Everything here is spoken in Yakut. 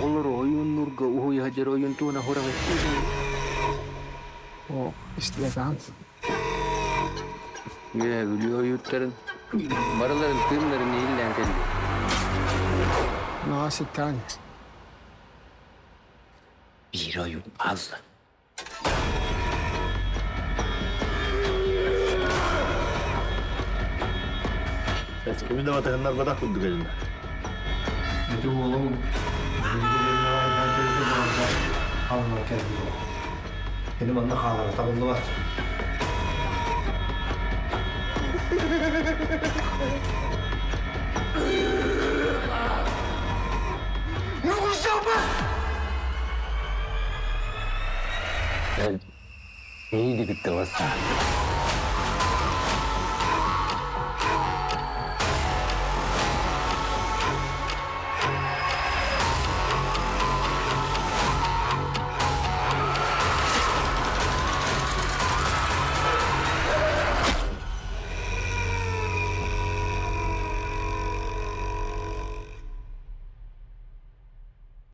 Оҕолору ойууннуурга уһуйа сылдьар ойуун туһунан сураҕы истибитиҥ Оо, истибэтэҕим. Үөһээ Бүлүү ойууттарын барыларын тыыннарын иһиллээн кэллим. Наһаа ситтэҕин. Биир ойуун хаалла. Кими да батыһыннарбатах курдук эдинэ. Ити уолуҥ алынан кэлбит. Кини манна хаалара табыллыбат. Эн миигин кытта бассаа.